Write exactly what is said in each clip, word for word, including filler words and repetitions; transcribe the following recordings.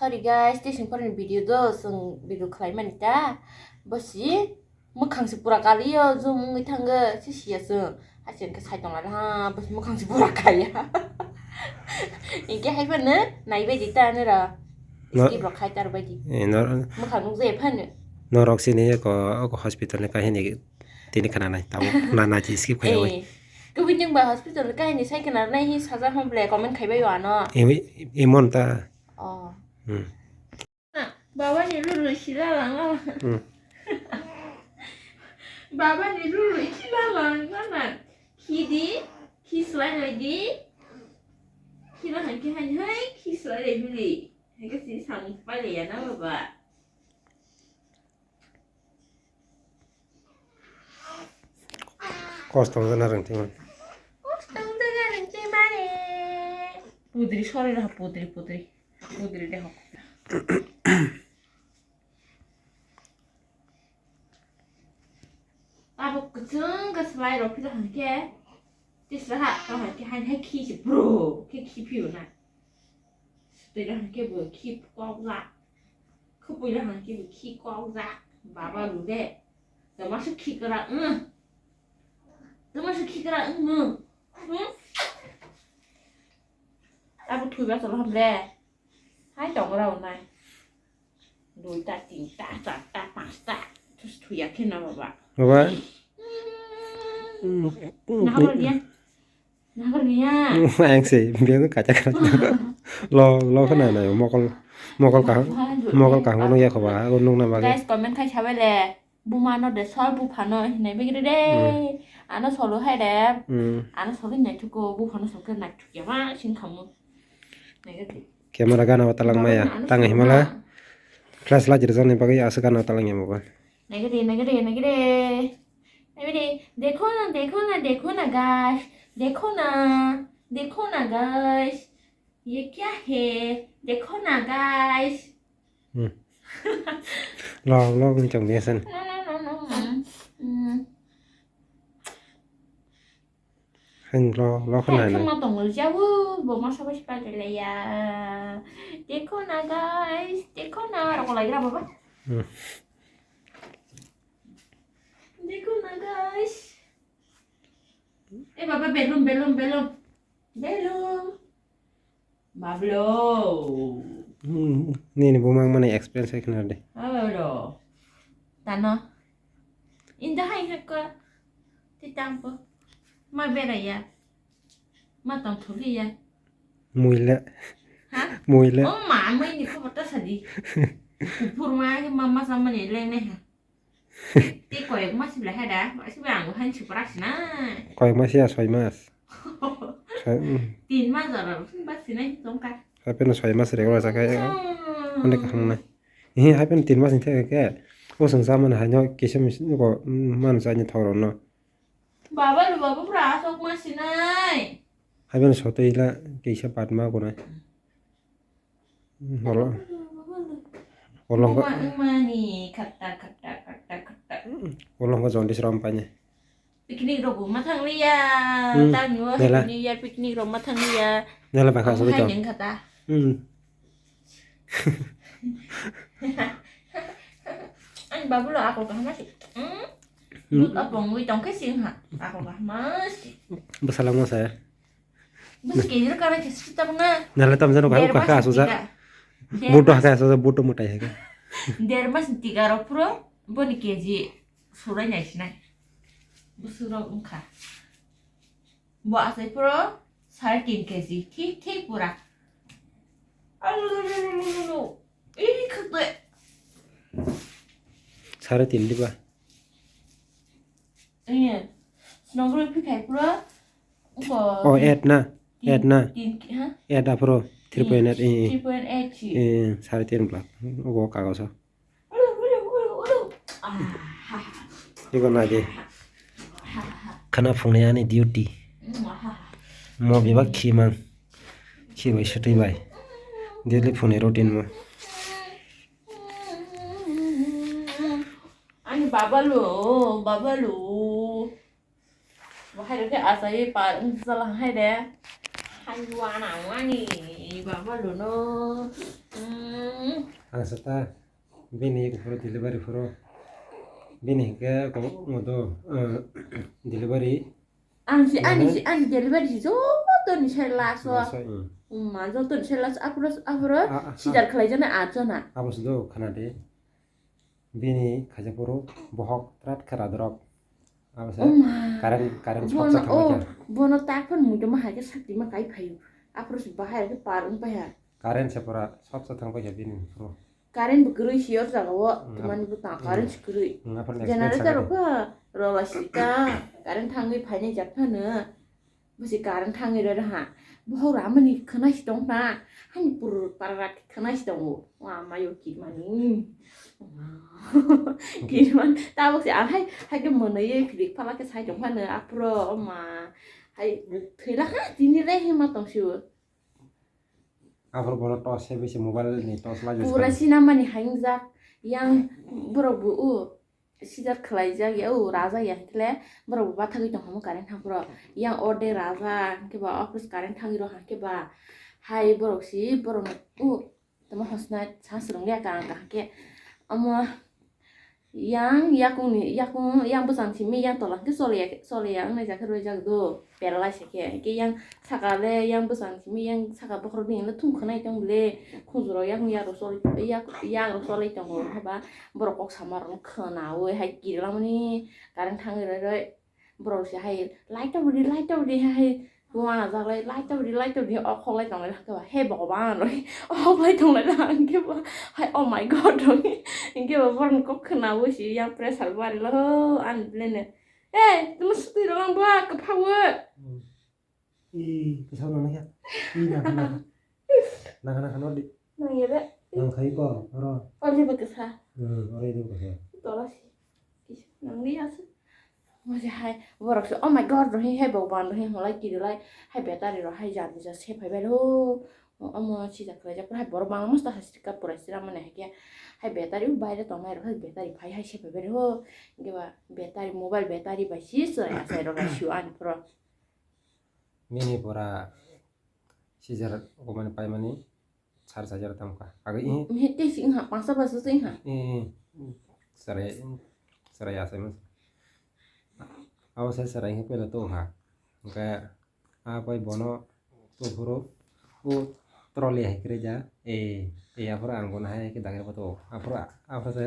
Sorry guys, tei sing phone video do, sing video khlai mani ta. Bosi, mwkhang se pura kali yo, zoom wngwi thango, si siya sing. Hai se hwnkhe sai tong lai ha, bosi mwkhang se pura kaya. Hwnkhe hai phano, nai bai di ta nera. Na- Skip rok khai tar bai di. Eh, nor- Mwkhang nuk je phano. Norok sini ko, ko hospital ni kahini tini khana nai, tamo na, na chi skip khai oi. Eh, kubui nung ba hospital ni kahini sai khana nai hi saja hom ble comment khai bai yo ano. Imi, imon ta. Oh. Hmm. Baba ni lulu sila lang lang. Hmm. Baba ni lulu sila lang lang. Khi di, khi slai lai di. Khi na han khi han hai, khi slai lai bili. Hai ka si sang pai le ya na baba. Kosto wngkha na rwng twi mani. Kosto wngkha na rwng twi mani. Pudri sori rw pudri pudri. Pudri de hok. Abo kwchwng khe slai rw phila hwnkhe. Tisra ha to hwnkhe hai hai khi se bro khe khi phiyo na. Twi rw hwnkhe bo khi kok la. Khupui rw hwnkhe bo khi kok la. Baba lu de. Tama se khi kra, mm. Tama se khi kra, mm, mm. Hmm? Abo thwi ba cholo hamle. Hai tong rao nai. Dui ta, tin ta, char ta, panch ta. Thus thwi ya khe na baba. Baba. Mm. Mm, mm, Nahar mm. Dia. Nahar niya. Ang se, biang kacha kacha. Lo, lo khna na, mokol, mokol kaham, mokol kaham no ya khoba, o nung na bagwi. Guys, comment khai sabai le. Buma no de sol buphano hinai bigre de. Hmm. Ano solo hai de. Hmm. Ano solo hinai thuko buphano sokhe nai thukya ma sing khamu. Nai gadi. Camera gana watalang maya, tang himala. Flash light rijak ni bagwi aswk gana watalang ya mobile. Nai gadi, nai gadi, nai gadi. Nai gadi. Dekho na, dekho na, dekho na guys. Dekho na, dekho na guys. Ye kya hai? Dekho na guys. Hmm. Lo, lo, ni chong dia san. No, no, no, no, no. Hmm. Hang lo, lo khna na. Khama tong le jawu, bo ma sabai sipa le ya. Dekho na guys, dekho na, roko lai gra baba. Hmm. Dekho na guys. Eh baba, balloon, balloon, balloon. Balloon. Bablo. Hmm, nini bumang mani experience hai khna de. Bablo. Tano. Inda hai hakka. Titang po. Ma beraya. Ma tong thuli ya. Muila. Ha? Muila. Oh ma, mai ni khobo ta sadi. Kupur ma ke mama sama ni leng ne ha. Tei koyek mas belai hai da, mas belai ang hai siprak sinai. Koyek mas ya, soi mas. Soi, mm. Tin mas oro bas sinai tongkha. Hai phano soi mas rego rasa khe. Hmm. Onek kaham nai. Ehe, hai phano tin mas ni theke khe. O song sa mani hai no kisa mis ko, mm, man sa ni thok rok no. Baba lo baba pura asok mas sinai. Hai phano sotoi la kisa pat ma ko nai. Olo. Olo ko. Mani khatta khatta khatta khatta. Olo ko jaundice rom paine. Picnic rogo ma thang liya. Hmm. Tang yo Nela. Happy New Year picnic rom ma thang liya. Nela ba kha. Hai neng khata. Hmm. Ani babu lo ako kahma si. Hmm. Hmm. Lut apong wi tong khe sing ha. Ako kahma si. Basalang mo saya. Bus kejir kara khe sita bana. Nala tam jano ka Der ka mas ka suja. Tiga. Der Buto mas. Ka suja buto mutai hai ka. Der mas tiga ro puro boni keji surai nai sinai. Busuro ungkha. Bo asai puro sare tin keji. Thik thik pura. Alu lu lu lu lu lu. Ih khakde. Sare tin diba. Iya. Snowball pikhai pura. Ko. Oh, eight na. Tin, eight na. Tin ki, ha? Eight aphro. Three point eight, eh, eh. Three point eight si. Eh, sare tin bla. Ogo kagoso. Ulu, ulu, ulu, ulu. Ah, ha, ha. Igo na di. Ha, ha. Khana phungnai ani duty. Mm, ha, ha. Mo bebak khi mang. Khi bai sutui bai. Daily phungnai routine mo. Ani baba lo, baba lo. Bahai rokhe asai pa, wng jala hai de. Hai wana wani baba luno. Hmm. Ang sata bini phuru delivery phuru bini hingke kong ngodo, eh, delivery. Ang si ani Mane? Si ani delivery si joto ni sai laso. Laso, hmm. Umma joto ni sai laso apro apro Ah, ah, sidar ah. Khlai jana ajona. Abo sudo khana de. Bini khaja phuru bohok trat khara drop. Abo se Oh ma. Current, current Bono, short sa thangma oh, khe. Bono tak phone mudo ma hai khe sakti ma kai phayu. Apro si bahai khe par wng paiha. Current se pura short sa thang paikha bini phuru. Current bo kwrwi si or jaga o, Hmm, twmani bo ta hmm. Current si kwrwi. Hmm, aphano explain Generator sakha rok de. Kha rola si ta, current thangwi phainai jak phano. Bo si current thangwi rw ha. Bohok ramani khwnai si tong na. Hani pur para rak khwnai si tongo. Wa mayo kirmani. Kirman tabok si ang hai, hai khe mwnwi philip phala khe sai tong phano aphro ma. Hai thwila ha tini re hima tong si o. Aphuru bono torch se bisi mobile ni torch lagi Pura sinamani haingjak. Yang borok bo o sijar khlaijak ya, o rajak ya, hwnkhe borok bo bathagwi tong kha mo current thang phuru. Yang orde rajak, hwnkhe ba office current thangwi rw kha, hwnkhe ba hai borok si borok no o tamo hosna sa swrwng ya ka ang ka hwnkhe. Omo Yang yakungni, yakung, yang bwsang simi yang tola hwnkhe choliya, choliya wngnai jakhe rwjak do, paralyze khe. Hwnkhe yang saka le, yang bwsang simi yang saka bokhorok ni hwnle thung khwnai tong le, khunju rok yakung yak rok choli, yak, yak rok cholai tongo, haba borok kok sama rok khwnaui hai kirilamani current thangwi rwi rwi. Borok se hai, "Light tabudi, light tabudi," hai, hai, wana jaklai, "Light tabudi, light tabudi," hai, okhok lai tonglai, hwnkhe ba, "He Bhogoban," roi, okhok lai tonglai, hwnkhe ba, hai, "Oh my God," roi, hwnkhe ba, borokni kok khwnaui se, yang pressure bari lo, ani belai no, "Hey, tamo swtwi rw lang ba, kwpha o." Hmm. Ee, kisa nang ya. Ee, nang, nang. Nang, nang, nang, di. Nang ya, be. Nang khai ko, oro. Oro di ba kisa. Hmm, oro di ba kisa. Tola si. Kisa nang di asa. Mo se hai, borok se, "Oh my God," rohi hai, "Bhogoban," rohi, molai kiri lai, hai, battery rok hai, jar, jar, se phai bai rw. Omo, sida khlai jak, hai, borok bangma sta hai, sika pura sira mane hai khe, hai, battery baire tongnai rok, hai, battery phai hai, se phai bai rw. Hwnkhe ba, battery, mobile battery bai si, chwrai asai rok, hai, sio ani phoro. Nini pura sijar komani paimani sar sajar tamkha. Aga ihi. Mihi tei si wngha, pangsa pangsa se wngha. Ihi, sarai, sarai asai mas. Abo sai sarai hwnkhe pela to ha. Hwnkhe a pai bono to phuru o trolley hai kre ja. E, e aphuru ang bono hai khe dagre pa to. Aphuru, aphuru se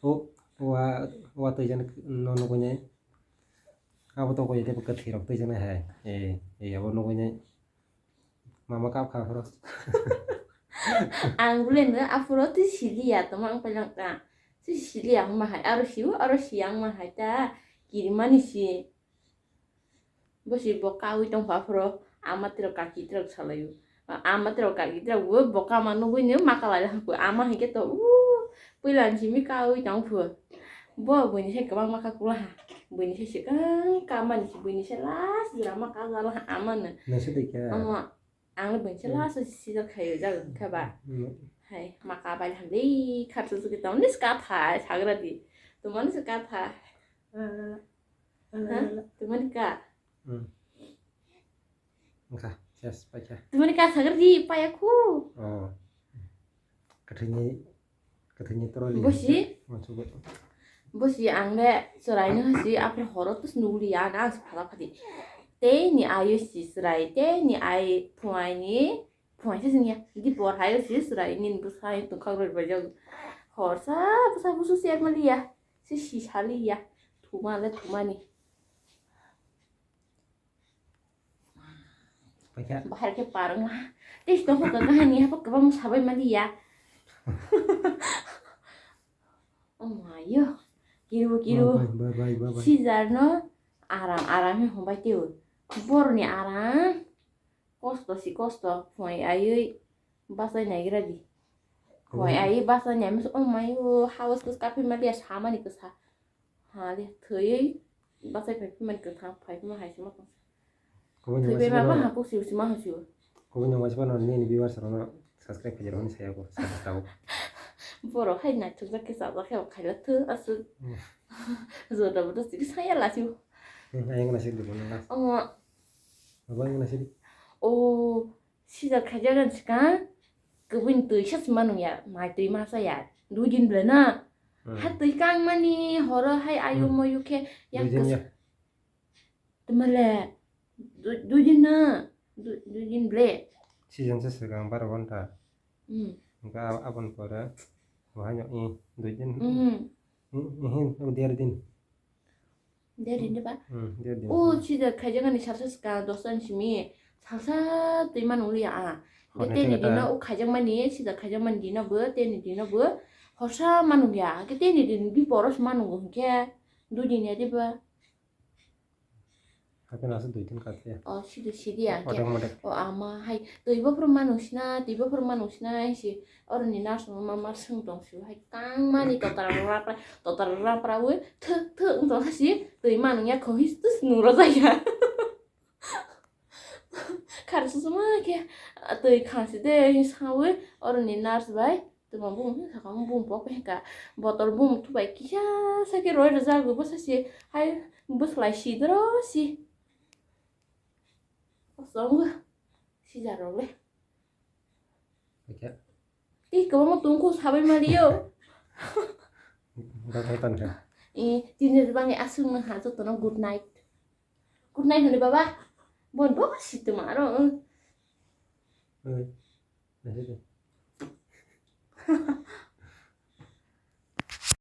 o, o wa, o wa twi jan no nugui nai. Abo to koi tei kwthwi rok tei jana hai. Eh, eh, abo nugui nai. Mama kap kha phoro. Ang bole no aphuru tei siliya tongma ang pailangka. Tei siliya wngma hai. Aro siu, aro siya wngma hai ta. Kirimani si. Bo si bo kaui tongkha aphuru. Ama tirok kaki tirok salaio. Ama tirok kaki tirok bo, bo kama nugui ni maka lai hapui. Ama hwnkhe to, uh, puila ni simi kaui tong phu. Bo buini se kwbangma kakula ha. Buini se swkang kamani se, buini se last jora ma kajala ha amano. Nasi dikha. Ama ang buini se Hmm. Last sijak khayo jaga khe ba. Hmm. Hai ma kabai hamli kharsa suki tong nis katha sagra di. Tumani se katha. Ah, Ha? Tumani ka. Hmm. Wngkha, yes, paikha. Tumani ka sagar di paya khu. Oh. Kathini, kathini toro li. Bosi? Mansukgo. Bosi ang le chwraino hasi aphuru horo tus nugli ya na ang phala phadi. Tei ni ayo si chwrai, tei ni ai phuaini, phuaini se singya. Di por hayo si chwrai nin bwsai tungkhak roi bai jago. Horsa bwsa busu si ekmali ya. Si si sali ya. Thuma le thumani. Paikha. Bahar khe parwng ha. Tei tongkha kahani hapok kwbang sabai mali ya. Oh my yo. Kiru, kiru. Bye, bye, bye, bye, bye. Sijar no aram, aram he hombai teo. Borni aram. Kosto si kosto. Phoi ayui basai naigra di. Phoi ayui basai nai mas, oh my yo. Hawas kus kapi mali ya samani kusa. Ha de, thwiwi bachai phai phimani kwthang phai phima hai se ma tong. Kubui nang Thwibai masiba mama no, ha kuk siu sima ha siu. Kubui nang masiba no nini viewers rok no subscribe khaijak mani saya ko, subscribe tabuk. Borok hai naithokjak khe chajak khe khaila thwi aswk. Hmm. Joda boda sigi saya la siu. Hmm, ayang na sigi bono last. Omo. Abo ayang na sigi. O, sijak khaijak ang swkang, kwbwini twi sa sima nung ya, mai twi masa ya, dui din ble na. Hmm. Ha twi kang mani horo hai ayu Hmm. moyu khe yang Dui din kis-, ya. Tmale, dui, dui din na, dui, dui din ble. Season se swkang baro ghonta. Hmm. Hingke ab-, aboni pore, bo hai no, i, dui din. Hmm. I, i, hin, o der din. Der din de ba? Hmm, der din. O, sida khaijak ani salsa swkang, dosta ni simi. Salsa twi ma nung liya a. Hingke Hone teni tengeta. Dino o khaijak mani, sida khaijak mani dino bo, teni dino bo. Horsa ma nung ya. Hingke teni din bi boros ma nungo hingke. Dui din ya de ba? Hape nasa dui din katliya. O, sidi, sidi ya, Odek modek. O, ama, hai, twi bophuru manung sina, twi bophuru manung sina, hai si, oroni nurse ma, ma, ma, swng tong si, hai, kang mani totar rapra, totar rapra wi, thuk, thuk, wng tong si, twi manung ya, khohi, tus, nung rw jaya. Khar susuma khe, twi khang si de, hi sa wi, oroni nurse bai, Tuma bung hwnkha, bung pok hwnkha, botol bung thubai kisa sakhe roi rwjak, bo sasi hai bwslai sidro si. Kosongo sijarok le. Hwnkhe? Tei kwbangma tongkho sabai maliyo. Dok hai tongkha. Eh, tini bangni aswk nang ha jotono good night. Good night hwnwi baba. Bon bo si tuma aro. Oi.